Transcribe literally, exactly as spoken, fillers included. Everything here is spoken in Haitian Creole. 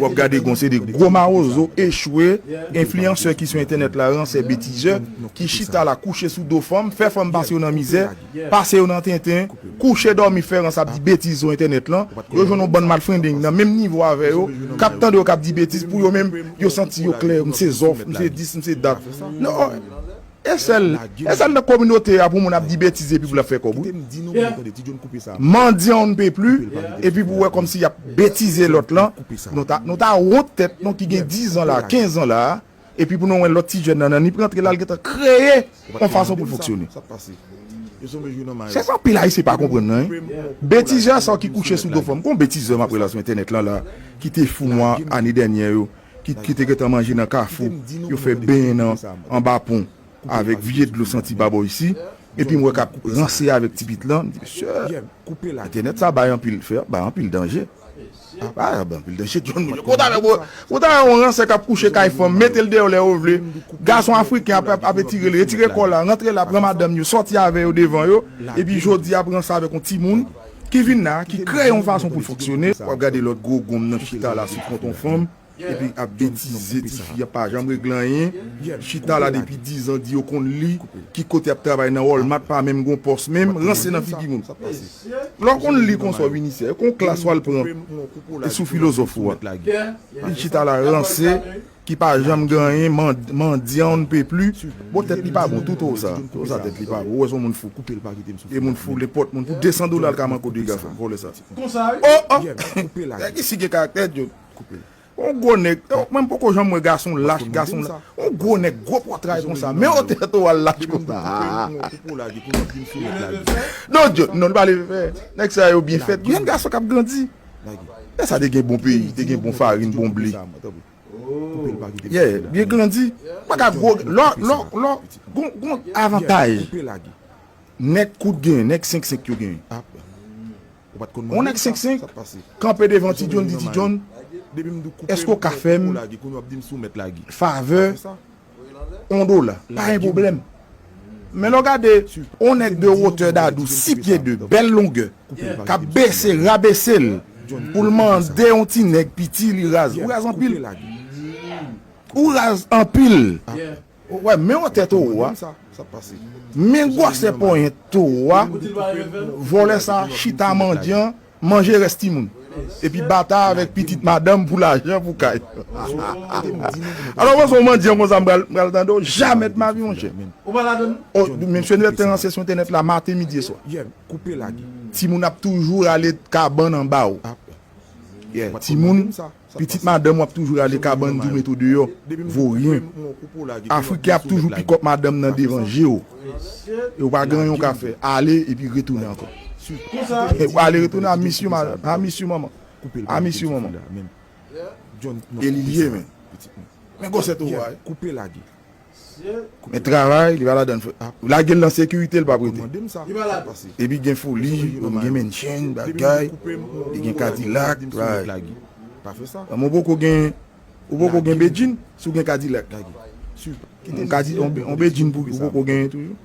W ap gade gon seri de gwo mawozo, echwe, enfliyansè ki sou entènèt la, ransè, betizè, ki chita la kouche sou do fanm, fè fanm pase yo nan mizè, pase yo nan tenten, kouche dòmi fè rans ap di betiz sou entènèt lan. Yo jwenn yon bann malfrendeng nan menm nivo avè yo, k ap tande yo k ap di betiz, pou yo menm, yo santi yo klè, m se zòf, m se dis, m se dat. Non, e sèl, e sèl nan kominote a pou moun ap di betiz epi pou l ap fè kòb, wi. Mandyan on ne peut plus, epi pou wè kòmsi y ap betize lòt lan. Nou ta, nou ta wont tèt nou ki gen diz an la, kenz an la, epi pou nou wè lòt ti jèn nan, nan Nip rantre la, l gentan kreye yon fason pou l fonksyone. Se sa anpil Ayisyen pa konprann nan, wi. Betizè sa ki kouche sou do fanm. Gon betizè m ap rele sou entènèt lan la, ki te fou mwa ane dènyè yo, ki, ki te gentan manje nan kafou, yo fè benyen nan anba pon avèk vye dlo santi babò isi, epi m wè k ap ranse avèk ti pit lan, m di, mesye, entènèt sa bay anpil fè, bay anpil danje. Bay anpil danje, John, moun yo konn avè, bon, konn avè yon ransè k ap kouche kay fanm, mete l deyò lè yo vle, gason afriken ap, ap, ap etire l, retire kò la, rantre la, pran madanm yo, sòti avè yo devan yo, epi jodi ap ranse avèk yon timoun ki vin la, ki kreye yon fason pou l fonksyone. W ap gade lòt gwo gonm nan chita la sou kont yon fanm, epi ap betize tifi an, pa janm regle anyen. Chita la depi diz an, di yo konn li, ki kote ap travay nan Walmart, pa menm gon pòs menm, ranse nan figi moun. Lè w konn li konsa, w vin isi a, e kon klas w al pran, e sou filozòf ou a. Li chita la ranse, ki pa janm gen anyen, man-, mandyan on ne peut plus. Bon, tèt li pa bon, tou tò sa. Tò sa tèt li pa bon. Ou wè se yon moun fou. E moun fou, nenpòt moun, pou de san dola l ka manke w dega fanm, vòlè sa. Konsa, wi. Oh, oh! Nèg isi gen karaktè, John. Yon gwo nèg, oh, mwen m poko janm wè gason lach, gason lach. Yon gwo nèg, gwo pòtray konsa. Men otè to al lach konsa. Non, John, non, li pa leve fè. Nèg sa yo byen fèt. Jèn gason k ap grandi. Lè sa te gen bon peyi, te gen bon farin, bon ble. Yeah, byen grandi. Pa ka gwo, lò, lò, lò, gon, gon avantaj. Nèg kout gen, nèg senk senk yo gen. On nèg senk senk, kanpe devan Ti John, di Ti John, èske w ka fè m favè on dola? Pa gen pwoblèm. Men lè w gade, on nèg de wotè Dadou, sis pye de, bèl longè, k ap bese, rabese l, pou l mande on ti nèg piti, li raz. Ou raz anpil. Ou raz anpil. Ou wè, men wotè towo a. Men gwosè ponyen towo a. Vòlè sa chita mandyan, manje rès timoun. Epi batay avèk pitit madanm pou lajan pou kay. Alò, mwen se yon mandyan konsa, m pral, m pral tande w. Jamè de ma vi, monchè. Oh, mesye, nou te ranse sou entènèt la maten, midi e swa. Timoun ap toujou rale kabann anba w. Yeah, timoun, pitit madanm w ap toujou rale kabann, di w mete w deyò. Voryen. Afriken ap toujou pikòp madanm nan devan je w. E w pa gen anyen w ka fè. Ale epi retounen ankò. Ale retounen, I miss you, madanm. I miss you, manman. I miss you, manman. E li ye, men. Men gwosè towo a, wi. Men travay, li pa ladan l, frè. Lage l nan sekirite, l p ap rete. Epi gen foli, gen mansion, bagay, li gen Cadillac, bagay. Mwen poko gen, ou poko gen bedjine, si w gen Cadillac. On Cadi-, on, on bedjine pou ou poko genyen toujou.